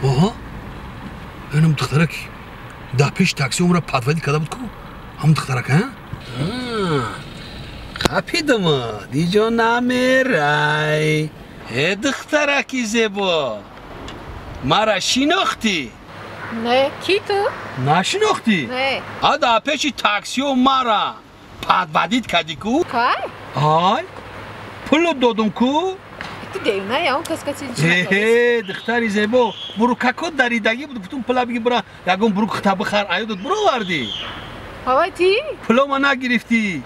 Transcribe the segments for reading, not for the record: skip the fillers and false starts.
Оҳа. Инам духтарак дар пеши такси умра подводить карда буд ку? Ҳамон духтарак, а? Хапидама, диҷо намерай. Э духтараки зебо. Мара шинохтӣ? Не, ки ту? Нашинохтӣ? Не. А дар пеши таксио мара подводить кардӣ ку? Кай? Ай. Пуло додум ку? Ту девна я он кас каси Э, духтари зебо, бурукако даридагӣ буд, гуфтум пула биги бура, ягон бурук хита бихар, аёдот буровардӣ. Ҳавай ти? Пуло ма нагирифтӣ.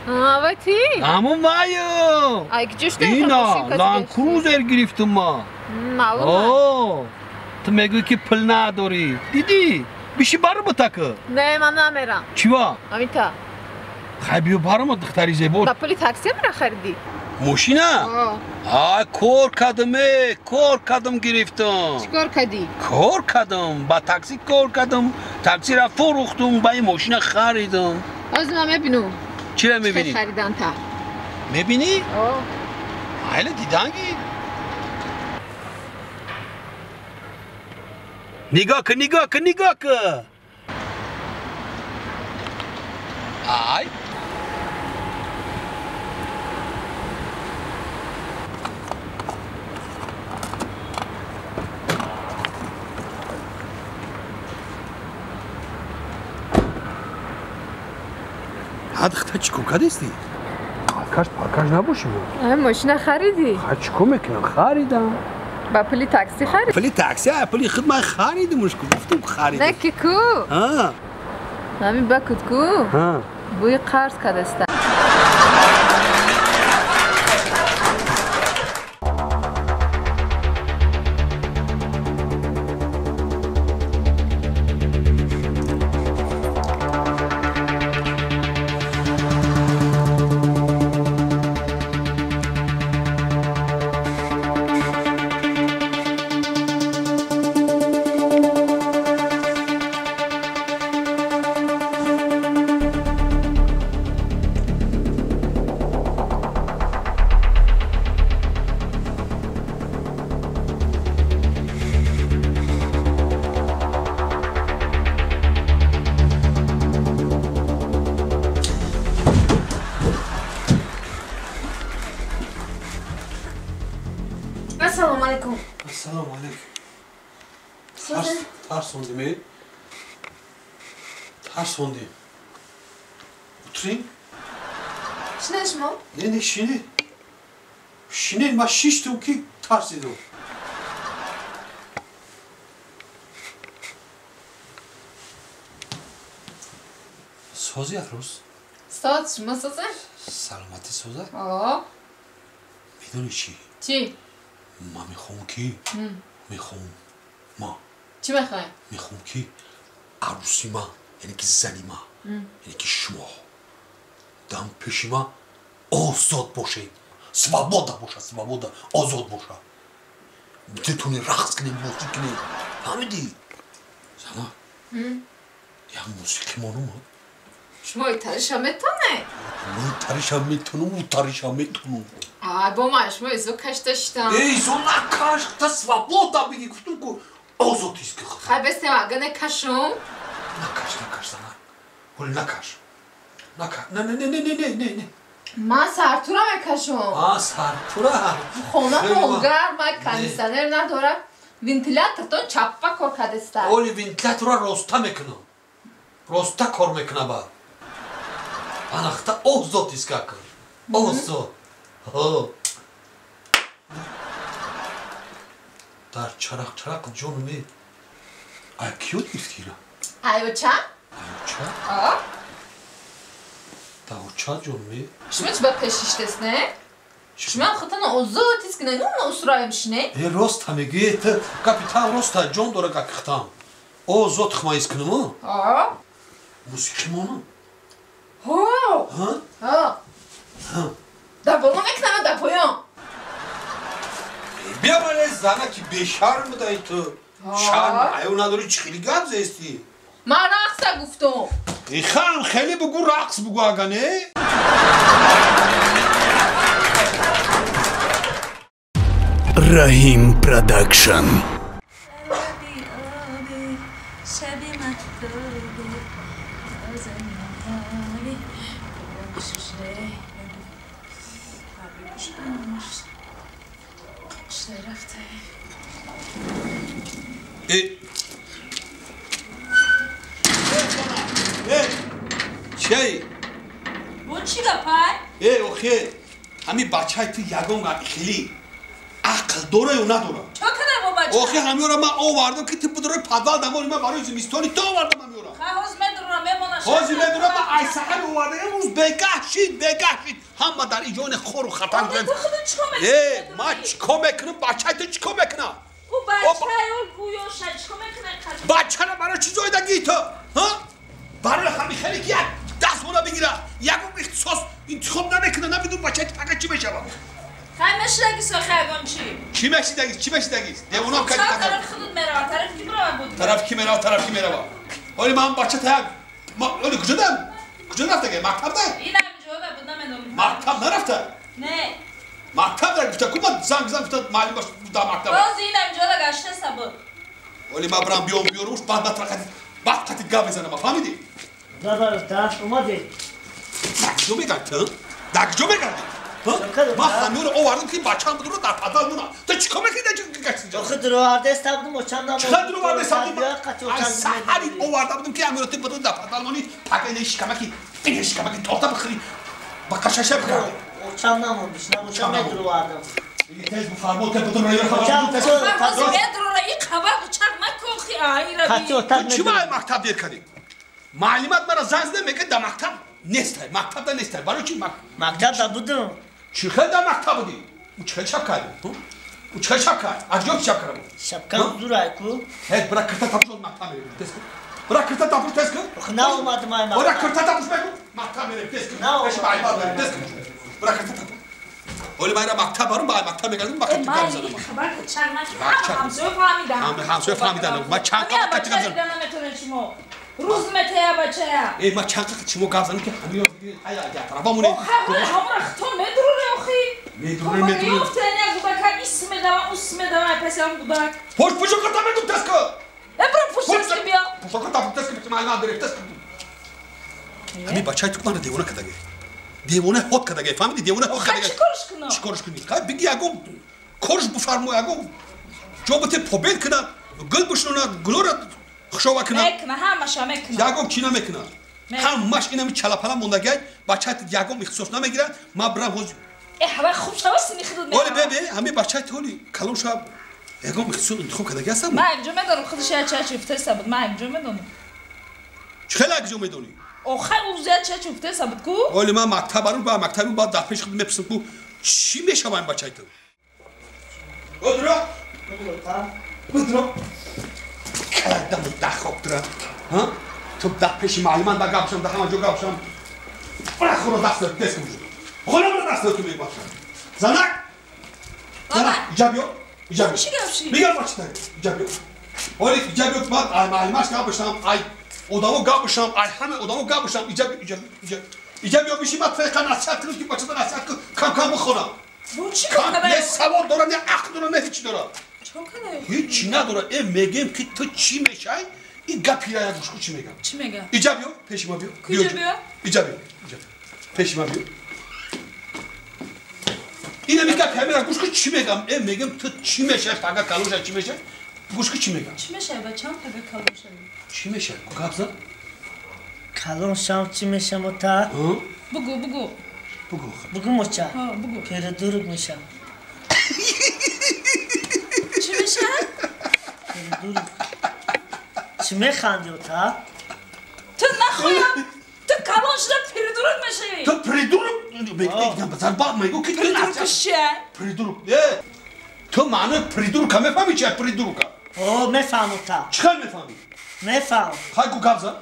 Ҳавай ти? Ҳамун маю. Ай куҷо шуда? Ина, Ланд Крузер гирифтум ма. Маълум. О, ту мегӯӣ ки пул надорӣ. Дидӣ? Биши баро така. Не, ман намерам. Чива? Амита. Хай биё барома духтари зебо. Ба пули такси мера харидӣ? Мошина? Ай, кор кардам, э, кор кардам гирифтам. Чӣ кор кардӣ? Кор кардам, ба такси кор кардам, таксиро фурӯхтум, ба ин мошина харидам. Ҳозир ман мебинам. Чиро мебинӣ? Харидан та. Мебинӣ? Айла диданги. Нигоҳ кун, нигоҳ кун, нигоҳ кун. Ай. Духта чӣ кор кардисти? Паркаш паркаш набоши бо. Ай мошина харидӣ? Ха чӣ кор мекунам? Харидам. Ба пули такси харид? Пули такси, ай пули худ ман харидимуш ку, гуфтум харидам. Не ки ку? А. Ҳамин ба куд ку? А. Бӯи қарз кардаста. Ассалому алайкум. Ассалому алайкум. Тарсондим, э? Тарсондим. Утурин. Шинед шумо? Не, не, шинед. Шинед, ман шиштум ки тарсидум. Сози арӯз? Соз, шумо созед? Саломатӣ соза? О. Медонӣ чӣ? Чӣ? Ман мехоҳам ки мехоҳам ма чӣ мехоҳем? Мехоҳам ки арӯси ман, яъне ки зани ман, яъне ки шумо дам пеши ман озод бошед, свобода бошад, свобода, озод бошад. Битони рақс кунем, бозӣ кунем. Фаҳмидӣ? Зана, як мусиқӣ монум. Шумо итаришам метонед? Ман итаришам метонам, утаришам метонам. Ай, бо ман шумо изо кашта шидам. Э, изо накаш, та свобода биги, гуфтум ку озод иски. Хай бестем, ага накашум. Накаш, накаш, зана. Оли накаш. Накаш. Не, не, не, не, не, не, не. Ман сартура мекашум. А, сартура. Хона гарм, кондиционер надорам. Вентилятортон чаппа кор кардеста. Оли вентилятора роста мекунам. Роста кор мекуна ба. Анахта озод иска кун. Озод. Дар чарақ чарақ ҷонуме. Ай киёд гирифтӣ ира? Айоча? Айоча? А? Даоча ҷонуме? Шумо чӣ ба пеш шиштест, не? Шумо ҳам худтон озод ҳис кунед, ну усроем шине? Э, роста мегӯӣ, ту капитан роста ҷон дора гапи хитам. Озод хма ҳис кунам, а? Мусиқӣ монам? Ҳо! Ҳа? Ҳа. Ҳа. Дар боло мекунам, дар поён. Биё мале зана ки бешарм будаи ту. Шарм ҳаё надорӣ, чӣ хеле гап зестӣ? Ман рақса гуфтум. Ихам хеле бугӯ рақс бугӯ ага не? Раҳим Продакшн. Чей? Бо чӣ гапай? Э, охе, ҳами бачаи ту ягон хели ақл дора ё надора? Чо када бо бача? Охе, ҳамиёра ман овардам ки ту бидорои подвал дамони ман барои зимистони ту овардам ҳамиёра. Хай ҳозир медурам, мемонам. Ҳозир медурам, ман ай саҳар овардаям, рӯз бегаҳ шид, бегаҳ шид. Ҳама дар ин ҷони хору хатар буданд. Ту худат чӣ кор мекунӣ? Э, ман чӣ кор мекунам? Бачаи ту чӣ кор мекунад? Ӯ бачаи ӯ гӯё шай чӣ кор мекунад? Бачара барои чӣ зоидагӣ ту? Ҳа? Барои ҳами хеле ки як дастмона бигира, ягон ихтисос интихоб намекунад, намедонам бачаи ту пага чӣ мешавад. Хай мешидагӣ сохи ягон чӣ? Чӣ мешидагӣ? Чӣ мешидагӣ? Девонам кадӣ. Чаро тарафи худат меравад? Тарафи ки меравад буд? Тарафи ки меравад? Тарафи ки меравад? Оли ман бача та як оли куҷо дам? Куҷо рафтага? Мактаб да? Ин ҳамин ҷо да буд, намедонам. Мактаб нарафта? Не. Мактаб да гуфта, ку ман занг зан гуфта маълим баш да мактаб. Боз ин ҳамин ҷо да гаштаста буд. Оли ман брам биём биёрумш, баъд ба тарақати баъд қати гап мезанам, фаҳмидӣ? Да, да, омадӣ. Дар куҷо мегардӣ? Дар куҷо мегардӣ? Ман ҳамёро овардам ки бачаам будро дар падал мона. Ту чӣ кор мекунӣ дар гаштӣ? Охи дуроварда будум, очам Чӣ қадр дуроварда будум? Ай саҳари оварда будум ки ҳамёро ту будро дар падал монӣ, пага ина шикамаки, ина шикамаки торта бихӯрӣ, ба қашаша бигардӣ. Очам намон, бишнам, очам медуровардам. Тез буфармо, те будро роё хабар. Медурора и хабар чақ накун хи айра би. Ту чӣ ба мактаб дер кардӣ? Маълимат мара занг зада мегӯяд дар мактаб нестай, мактабда нестай. Барои чӣ? Мактаб да будум. Чӣ хел дар мактаб будӣ? Ӯ чӣ хел шаб кардӣ? Ӯ чӣ хел шаб кард? Аз ҷо шаб кардам? Шабкам зурай ку. Ҳеҷ бира кирта тапуш од мактаб мерем. Тез кун. Бира кирта тапуш тез кун. Охи наомадам ай мактаб. Бира кирта тапуш бегу. Мактаб мерем тез кун. Пеши маълимат мерем тез кун. Бира кирта тапуш. Оли ман мактаб барам, ба мактаб мегардам, ба кирта гап занам. Хабар чақ накун. Ҳамсоя фаҳмидан. Ҳамсоя фаҳмидан. Ман чанд қадам гап занам. Наметонед шумо. Рӯз метая бачая. Э, ман чанд қадам шумо гап занам ки ҳамиё ай тарафа монед. Ҳамора хитон медуруре охи. Медуруре, медуруре. Ёфтан як гудак ис медава, ус медава, пас ям гудак. Пуш пушо ката мегум тез ку. Э, бро пуш тез ки биё. Пушо ката тез ки маълимат дорем тез ку. Ҳами бачаи ту мана девона кадаге. Девона ход кадаге, фаҳмидӣ? Девона ход кадаге. Чӣ корш кунам? Чӣ корш кунӣ? Хай биги ягон корш буфармо, ягон ҷо бите побел кунад, гул бишнонад, гулора хушова кунад. Мекуна, ҳамаша мекуна. Ягон чӣ намекунад. Ҳамаш инами чалапала мондагай, бачаи ягон ихтисос намегирад. Ман бирам ҳозир. Э, ҳавай хуб шава сини худут мерава. Оли бебе, ҳами бачаи ту оли калон шава ягон ихтисос интихоб кардаги ҳастам? Ман якҷо медонам, худаш як ча чифтеса буд, ман якҷо медонам. Чӣ хеле якҷо медонӣ? Охай ӯ зиёд ча чифтеса буд ку? Оли ман мактаб барам, ба мактаби баъд дар пеши худ мепурсам ку чӣ мешава ин бачаи ту? Одро? Одро? Каладам дар хоб тура. Ҳа? Ту дар пеши маълиман да гап шам, дар ҳама ҷо гап шам. Бира хӯро даст дод, тез кун. Хӯро бира даст дод ту мегӯям. Занак! Занак, иҷа биё. Иҷа биё. Чӣ гап ши? Мегам бача та. Иҷа биё. Оли иҷа биё, баъд ай маълимаш гап бишам, ай одамо гап бишам, ай ҳама одамо гап бишам. Иҷа биё, иҷа биё, иҷа. Иҷа биё биши ман феқа насиҳат кунам ки бачата насиҳат кун, кам кам бихонам. Бо чӣ кор Не савод дора, не ақл дора, не ҳеҷ дора. Чӣ кор? Ҳеҷ надора. Э, мегем ки ту чӣ мешай? Ин гапи я гӯш кун чӣ мегам. Чӣ мегам? Иҷа биё, пеши ма биё. Куҷо биё? Иҷа биё, иҷа. Пеши ма биё. Ина ми гапи ҳамира гӯш кун чӣ мегам? Э, мегем ту чӣ мешай? Пага калон шай чӣ мешай? Гӯш кун чӣ мегам? Чӣ мешай бачам пага калон шай? Чӣ мешай? Гап зан. Калон шам чӣ мешам ота? Бугу, бугу. Бугу. Бугу моча. Ҳа, бугу. Передург мешам. Чӣ мешай? Передург. Чӣ механдӣ ота? Ту нахоям. Ту калон шуда передург мешавӣ. Ту придурок? Баъд мегӯ ки ту Придург чия? Придурок. Э, ту маънои придурка мефаҳмӣ чия придурка? О, мефаҳм ота. Чӣ хел мефаҳмӣ? Мефаҳм. Хай гу гап зан.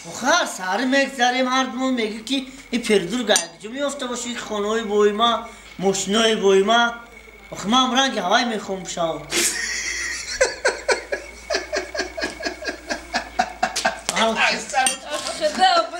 Охир саҳари мегзарем ҳардумон мегӯ ки ин передург якҷо меёфта боши, хонаҳои боима, мошинои боима. Охир ман ранги ҳавай мехоҳам бишавам. Худо